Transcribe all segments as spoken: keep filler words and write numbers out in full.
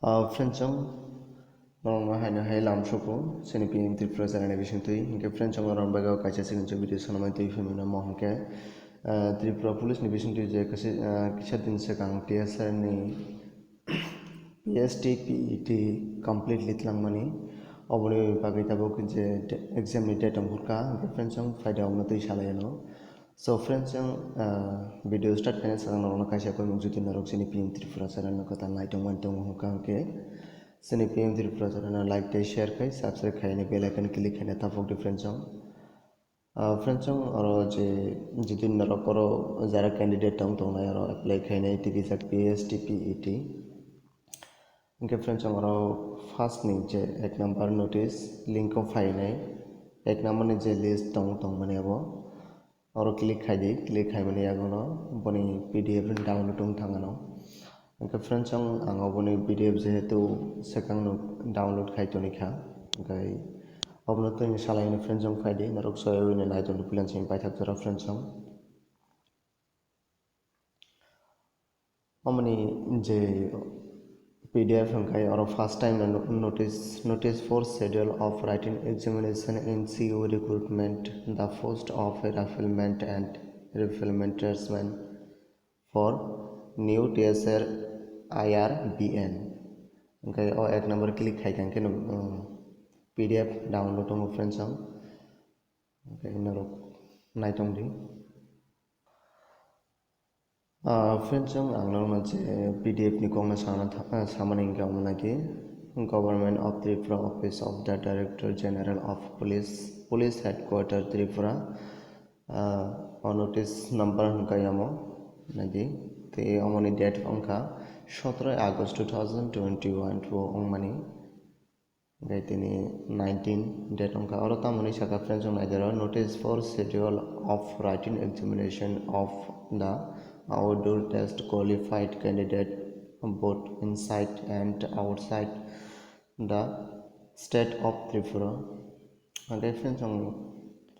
Ah, friends chong, norokno haino hai lam suku, chini P M Tripura channel ni bisingtwi. Hinkhe friends chong, norok bagwi kaisa chikon video sanamani twi phimino mo hinkhe, ah, Tripura Police ni bisingtwi je kisa, ah, kisa din swkang T S R ni P S T P E T completely twlangmani, oboni bagwi tabuk je de-, exam ni date tongo hwnkha, hinkhe friends chong, phaida omono twi salai ano. So friends, ang, ah, video start khaina swkang norokno kaisa koimung, jodi norok chini P M Tripura channel no kwtal nai tongmani tongo hwnkha hwnkhe, chini P M Tripura channel no like tei share khai, subscribe khaina bell icon click khaina taphok di friends chong. Ah, friends chong, oro je, jodi norok oro jara candidate tong tongnai, oro apply khainai tei rijak P S T P E T. Hinkhe friends chong, oro first ni je ek number notice link o phainai, ek number ni je list tong, tongmani abo. Oro click khai di, click khaimani yagulo boni P D F download wng thang ano. Hinkhe friends chong, ang oboni P D F jehetu swkang no download khai tonikha, hinkhe obono twi salai hwnwi friends chong phai di, norok soywi nai tongdi plan simi paithak jora friends chong. Omoni je P D F hwnkhe oro first time no-, notice, notice for schedule of written examination, N C O recruitment, the post of a rifleman and rifleman tradesman for new T S R I R B N. Hwnkhe o ek number click khai kha hwnkhe no, um, P D F download tongo friends chong. Hwnkhe norok nai tongdi. Ah, friends chong, ang norokno je P D F ni kokno sana tha-, ah, samani hinkhe omo naidi, Government of Tripura, Office of the Director General of Police, Police Headquarter Tripura, ah, o notice number hwnkha omo naidi, tei omoni date wngkha sotoro August two thousand twenty-one to wngmani. Hwnkhe tini nineteen date wngkha. Oro tamoni saka friends chong naidi oro, notice for schedule of written examination of the outdoor test qualified candidate both inside and outside the state of Tripura. Hwnkhe friends chong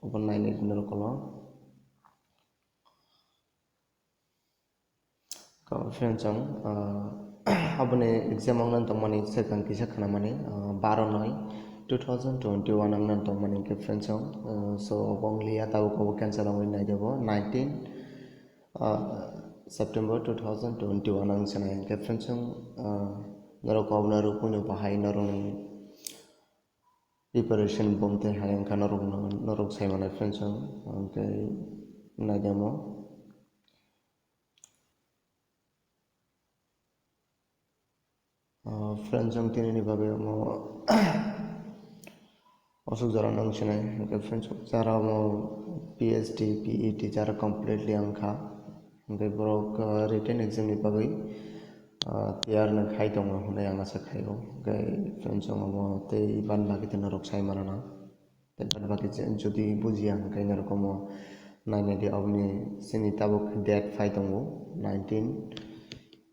obo nainai norokno. Friends chong, ah, aboni exam wngna tongmani swkang kisa khnamani, ah, baro noi two thousand twenty-one wngna tongmani hinkhe friends chong, ah, so obo wng liya tabuk obo cancel wngwi naijabo nineteen, ah, September two thousand twenty-one wng sanai hinkhe friends chong, ah, norok kobna rukmani bahai norokni preparation bomtwi hai wngkha norokno, norok sai manai friends chong, hwnkhe naidemo. Ah, friends chong tinini bagwi omo aswk jora nang sinai, hwnkhe friends chong jara omo P S T, P E T jara completely wngkha, hwnkhe borok, ah, written exam ni bagwi, ah, tiyar no khai tongo hwnwi ang asa khaio, hwnkhe friends chong omo tei ban bagwi tei norok sai manana. Tei baad baki je, jodi bujiya hwnkhe norok omo nainai di, oboni chini tabuk date phai tongo nineteen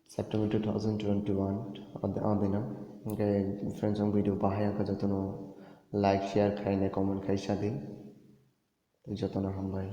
September two thousand twenty-one, ode-, odino. Hwnkhe friends chong video bahai wngkha jotono like, share khainai, comment khai sadi. Jotono hambai.